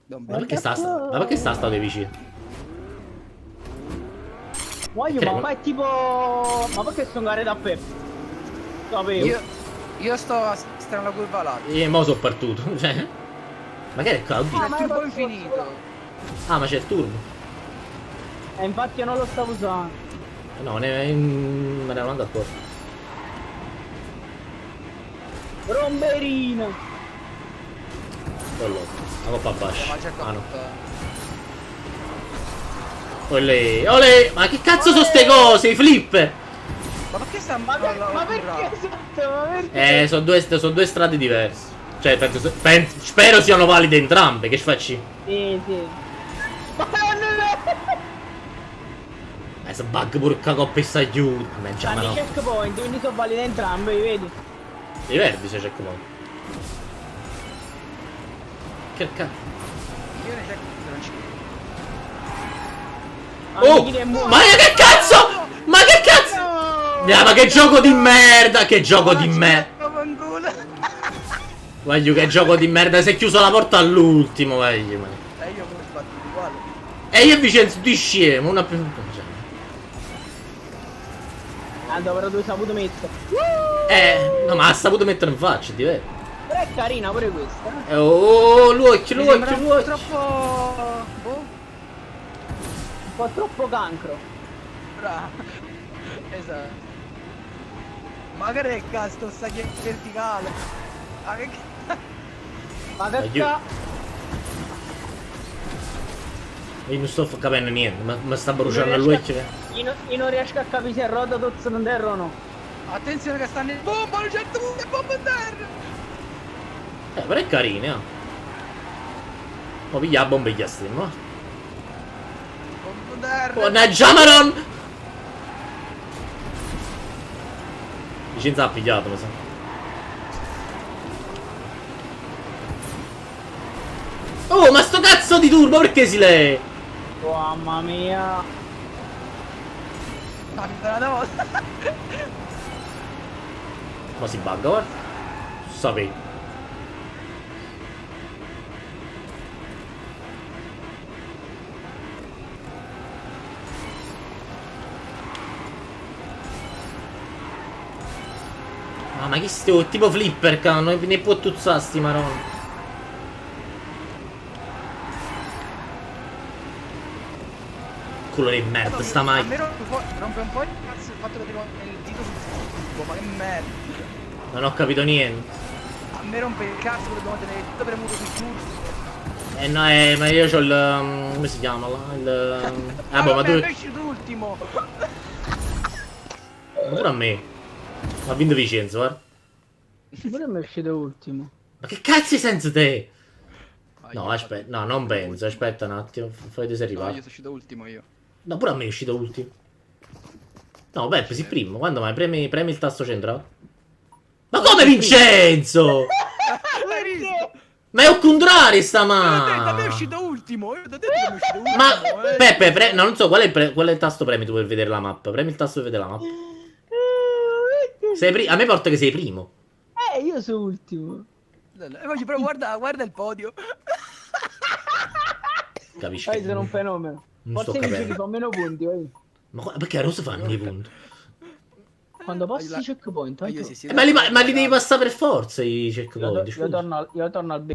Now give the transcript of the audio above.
Ma perché sta, ma perché sta statua vicino? Voglio, ma qua è tipo... Ma perché sono gare da Peppe? Sapevo. Io sto a sinistra nella curva là. Io mo sono partito, cioè. Ma che è qua? Oddio. Ah, Il ma è turbo passato infinito. Ah, ma c'è il turbo. E infatti io non lo stavo usando. No, ne, me ne ero andato accorto. Romberino. Quello. La coppa bascia. Ma c'è Ah no. qua. Olè, olè! Ma che cazzo sono ste cose? I flip! Ma perché sta Ma, per- ma perché esatto? Ma perché? Sono due strade diverse. Cioè, penso, spero siano valide entrambe. Che facci? Sì, sì. Ma non Se bug pure coppa e s'aiuta. Mannaggia, ma Hanno no. i checkpoint, quindi sono valide entrambe, li vedi? I verdi se checkpoint. Che cazzo? Io nei checkpoint non ci credo. Oh! Amici del mondo. Ma che cazzo? Ma che cazzo? No! No, ma che gioco di merda! Che gioco di merda! Vaffanculo. Voglio che gioco di merda! Si è chiuso la porta all'ultimo, voglio. Ma... E io come sbattuto uguale. E io e Vincenzo di scemo, una più. Cioè. Ah, no, però tu hai saputo mettere. No, ma ha saputo mettere in faccia, è diverso. Però è carina pure questa. Oh, l'occhio, Mi l'occhio, sembra l'occhio. troppo. Boh. Un po' troppo cancro. Bravo. Esatto. Ma che cazzo sta che verticale. Ma che Ma che Aiuto. ca... Io non sto capendo niente, ma mi sta bruciando Non riesco l'occhio. Io non riesco a capire se è rota tozzo in terra o no. Attenzione che stanno in bomba, a un certo punto è bomba in terra. Però è carina. Mo piglia la bomba e gli stream, Bomba in terra. Mannaggia maron! Vincenzo ha pigliato, mi sa. Oh, ma sto cazzo di turbo perché si lei? Oh, mamma mia. Una volta. Ma si bugga, guarda. Sapevo. Ah, ma che sto tipo flipper, ca, non ne può tuzzare sti maroni. Culo di merda, sta A macchina. me rompe un po' il cazzo il fatto che devo il dito sul turbo, ma che merda. Non ho capito niente. A me rompe il cazzo che dobbiamo tenere il dito premuto sul turbo. No, ma io c'ho il... come si chiama là? Il... Ah, boh, ma tu... È uscito ultimo. Ma pure a me. Ha vinto Vincenzo, guarda. Pure me è uscito ultimo. Ma che cazzo è senza te? No, aspetta, no, non penso, aspetta un attimo, fai vedere se No, arriva. io sono uscito ultimo io. No, pure a me è uscito ultimo. No, Beppe, sei primo, quando mai? Premi, premi il tasto centrale. Ma come Vincenzo? L'hai visto? Ma è un contrario sta Te l'ho detto, a me è ma. uscito ultimo. Io ti ho detto che mi è uscito ultimo. Ma eh. Peppe, no, non so qual è, il qual è il tasto premi tu per vedere la mappa. Premi il tasto per vedere la mappa. Sei a me porta che sei primo. Io sono ultimo. Voglio però guarda, guarda il podio. Capisci? Poi sono un fenomeno. Non sto Forse vinci capendo. ti fa meno punti, vai. Ma perché cosa fanno i punti? Quando passi i checkpoint, Io tu. sì, sì, Ma li devi passare per forza i checkpoint. Io torno al, io torno al B.